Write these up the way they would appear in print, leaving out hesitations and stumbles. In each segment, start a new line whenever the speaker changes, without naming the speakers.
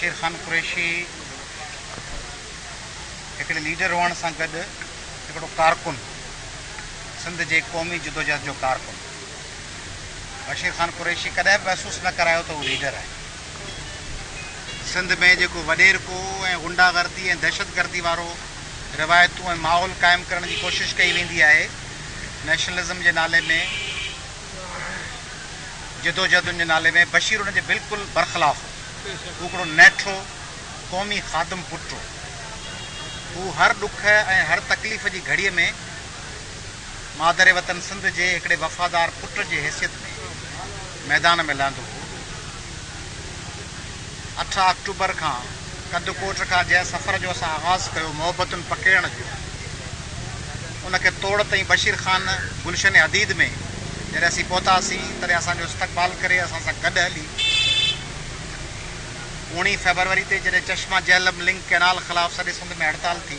بشير خان قريشي هڪڙي ليڊر هئڻ سان گڏ هڪڙو ڪارڪن، سنڌ جي قومي جدوجهد جو ڪارڪن. بشير خان قريشي ڪڏهن به محسوس نه ڪرايو ته هو ليڊر آهي. سنڌ ۾ جيڪو وڏيرڪو ۽ غنڊا گردي ۽ دهشتگردي وارو روايتون ۽ ماحول قائم ڪرڻ جي ڪوشش ڪئي ويندي آهي نيشنلزم جي نالي ۾، جدوجهدن جي نالي ۾، بشير ان جي بلڪل برخلاف هو. هو هڪڙو نهٺو قومي خادم پٽ هو. هو هر ڏک ۽ هر تڪليف جي گهڙيء ۾ مادر وطن سنڌ جي هڪڙي وفادار پٽ جي حيثيت ۾ ميدان ۾ لهندو هو. اٺ آڪٽوبر کان ڪنڌڪوٽ کان جنهن سفر جو اسان آغاز ڪيو محبتن پکيڙڻ جو، ان کي توڙ تائين بشير خان گلشن حديد ۾ جڏهن اسين پهتاسين تڏهن اسان جو استقبال ڪري اسان سان گڏ هلي اوڻيهه فيبروري تي جڏهن چشما جهلم لنڪ ڪئنال خلاف سڄي سنڌ ۾ هڙتال ٿي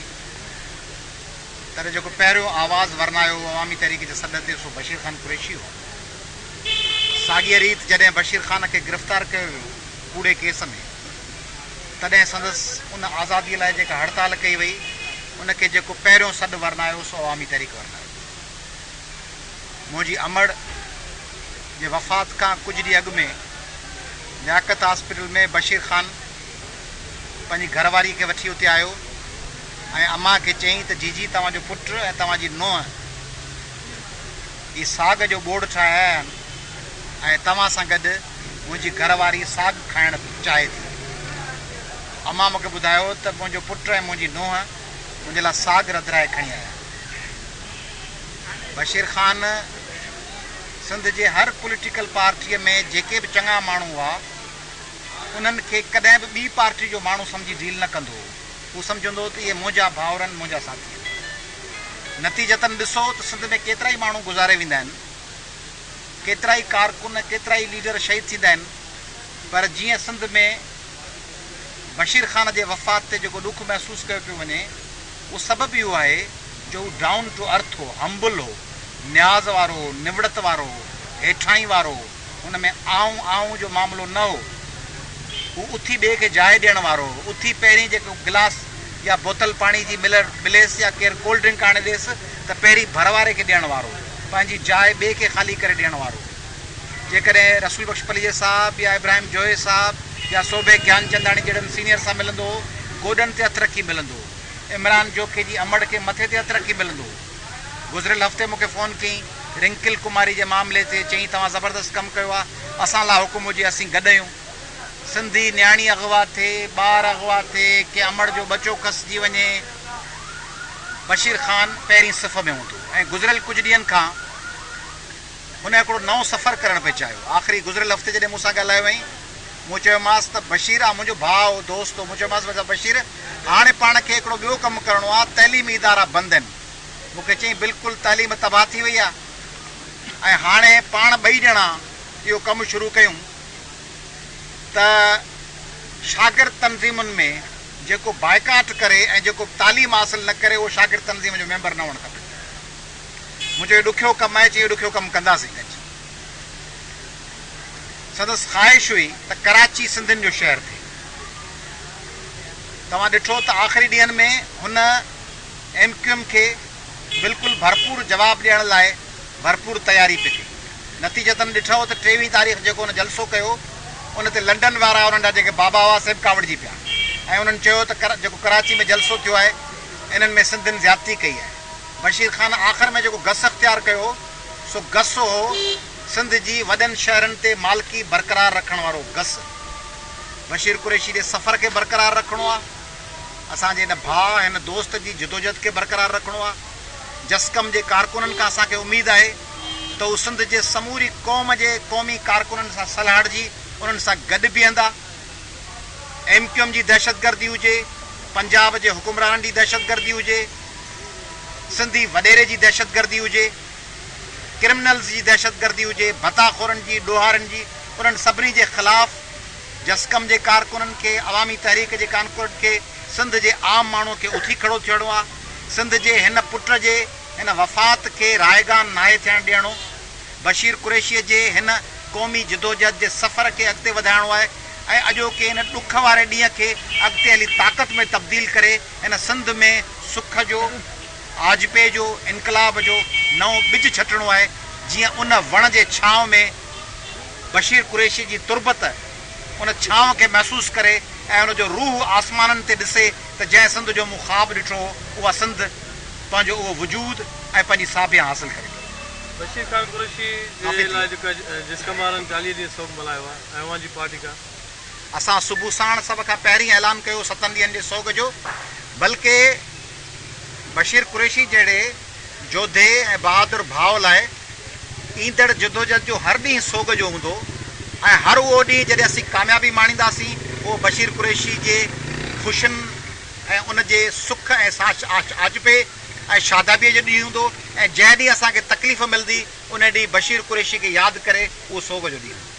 تڏهن جيڪو پهريون آواز ورنايو هو عوامي تحريڪ جي سڏ تي سو بشير خان قريشي هو. ساڳيء ريت جڏهن بشير خان کي گرفتار ڪيو ويو ڪوڙي ڪيس ۾ تڏهن سندس ان آزاديء لاء جيڪا هڙتال ڪئي وئي ان کي جيڪو پهريون سڏ ورنايو سو عوامي تحريڪ ورنايو. منهنجي امڙ جي وفات کان ڪجهه ڏينهن اڳ ۾ لياقت هاسپيٽل ۾ بشير خان پنهنجي گهر واريء کي وٺي اتي آيو ۽ امان کي چيائين ته جيجي توهان جو پٽ ۽ توهان جي نونهن هي ساڳ جو ٻوڙ ٺاهي آيا آهن ۽ توهان سان گڏ منهنجي گهر واري ساڳ کائڻ چاهي ٿي. امان مون کي ٻڌايو ته منهنجو پٽ ۽ منهنجي نونهن منهنجي لاء ساڳ رڌرائي کڻي آيا. بشير خان سنڌ جي هر پوليٽيڪل پارٽيء ۾ جيڪي به چڱا ماڻهو هئا، انهن کي ڪڏهن به ٻي پارٽي جو ماڻهو سمجهي ڊيل نه ڪندو هو. هو سمجهندو هو ته اهي منهنجا ڀائر آهن، منهنجا ساٿي آهن. نتيجتاً ڏسو ته سنڌ ۾ ڪيترائي ماڻهو گذاري ويندا آهن، ڪيترائي ڪارڪن، ڪيترائي ليڊر شهيد ٿيندا آهن، پر جيئن سنڌ ۾ بشير خان جي وفات تي جيڪو ڏک محسوس ڪيو پيو وڃي، اهو سبب اهو آهي جو هو ڊائون ٽو ارٿ هو، همبل هو، نياز وارو هو، نوڙت وارو هو، هيٺاهين وارو هو. هن ۾ آئون آئون جو معاملو نه هو. هو اٿي ٻئي کي جاء ڏيڻ وارو هو. اٿي پهرين جيڪو گلاس يا بوتل پاڻي جي مليس يا ڪير ڪولڊ ڊرنڪ آڻي ڏيس ته پهرين ڀر واري کي ڏيڻ وارو هو. پنهنجي جاء ٻئي کي خالي ڪري ڏيڻ وارو هو. جيڪڏهن رسول بخش پليجي صاحب يا ابراهيم جويي صاحب يا سوڀي گيانچنداڻي جهڙن سينيئر سان ملندو هو، گوڏن تي هٿ رکي ملندو هو. عمران جوکيي جي امڙ کي مٿي تي هٿ رکي ملندو هو. گذريل هفتي مون کي فون ڪيائين رنڪل ڪماري جي معاملي تي، چيائين توهان زبردست ڪم ڪيو آهي، اسان لاء حڪم هجي اسين گڏ آهيون. سنڌي نياڻي اغوا ٿئي، ٻار اغوا ٿئي، ڪنهن امڙ جو ٻچو کسجي وڃي، بشير خان پهرين صف ۾ هوندو هو ۽ گذريل ڪجهه ڏينهن کان هن هڪڙو نئون سفر ڪرڻ پئي چاهيو. آخري گذريل هفتي جڏهن مون سان ڳالهايو هئائين، مون چيومانس ته بشير آ منهنجو ڀاء هو، دوست هو، مون چيومانس بشير هاڻي پاڻ کي هڪڙو ٻيو ڪم ڪرڻو آ، تعليمي ادارا بند آهن. مون کي چيائين بلڪل تعليم تباهه ٿي وئي آ ۽ هاڻي پاڻ ٻئي ڄڻا اهو ڪم شروع ڪيون ته شاگرد تنظيمن ۾ جيڪو بائيڪاٽ ڪري ۽ جيڪو تعليم حاصل نه ڪري اهو شاگرد تنظيم جو ميمبر نه هئڻ کپي. مون چيو ڏکيو ڪم آهي، چيائين ڏکيو ڪم ڪنداسين گڏجي. سندس خواهش هئي ته ڪراچي سنڌين جو شهر ٿئي. توهان ڏٺو ته آخري ڏينهن ۾ هن ايم ڪيو ايم کي بلڪل ڀرپور جواب ڏيڻ لاء ڀرپور تياري پئي ڪئي. نتيجتاً ڏٺو ته ٽيويهين تاريخ جيڪو هن جلسو ڪيو ان تي لنڊن وارا انهن جا جيڪي بابا هئا سي به ڪاوڙجي پيا ۽ انهن چيو ته جيڪو ڪراچي ۾ جلسو ٿيو آهي انهن ۾ سنڌين زيادتي ڪئي آهي. بشير خان آخر ۾ جيڪو گس اختيار ڪيو سو گس هو سنڌ جي وڏن شهرن تي مالڪي برقرار رکڻ وارو گس. بشير قريشي جي سفر کي برقرار رکڻو آهي. اسان جي هن ڀاء، هن دوست جي جدوجھد کي برقرار رکڻو آهي. جسقم جي ڪارڪنن کان اسان کي اميد آهي ته هو سنڌ جي سموري قوم جي قومي ڪارڪنن سان سلهاڙجي انهن سان گڏ بيهندا. ايم ڪيو ايم جي دهشتگردي هجي، پنجاب جي حڪمرانن جي دهشتگردي هجي، سنڌي وڏيري جي دهشتگردي هجي، ڪرمنلز جي دهشتگردي هجي، ڀتاخورن جي، ڏوهارين جي، انهن سڀني جي خلاف جسقم جي ڪارڪنن کي، عوامي تحريڪ جي ڪانڪرن کي، سنڌ جي عام ماڻهو کي اٿي کڙو ٿيڻو آ. سنڌ جي هن پٽ جي هن وفات کي رائيگان ناهي ٿيڻ ڏيڻو. بشير قريشيء جي هن قومي جدوجهد جي سفر کي اڳتي وڌائڻو آهي. ۽ اڄوڪي هن ڏک واري ڏينهن کي اڳتي هلي طاقت ۾ تبديل ڪري هن سنڌ ۾ سک جو، آجپي جو، انقلاب جو نئون ٻج ڇٽڻو آهي، جيئن ان وڻ جي ڇانو ۾ بشير قريشي جي تربت ان ڇانو کي محسوس ڪري ۽ ان جو روح آسمانن تي ڏسي ته جنهن سنڌ جو مون خواب ڏٺو هو اها سنڌ پنهنجو اهو وجود ۽ پنهنجي ساڀيان حاصل ڪري پئي.
بشير خان قريشي
ڪافي
جي
ٿي
لاء
ويو.
جيڪا جسقم وارن 40 ڏينهن سوڳ ملهايو آهي ۽ اوهان جي پارٽي ڪا.
اسان صبح ساڻ سڀ کان پهرين اعلان ڪيو ستن ڏينهن جي سوڳ جو بلڪه بشير قريشي جهڙي جوڌي ۽ بهادر ڀاء لاء ايندڙ جدوجھد جو هر ڏينهن سوڳ جو هوندو ۽ هر اهو ڏينهن جڏهن اسين ڪاميابي ماڻينداسين اهو بشير قريشي جي خوشين ۽ ان جي سک ۽ آجپي ۽ شادابيء جو ڏينهن هوندو ۽ جنهن ڏينهن اسان کي تڪليف ملندي ان ڏينهن بشير قريشي کي ياد ڪري اهو سوڳ جو ڏينهن هوندو.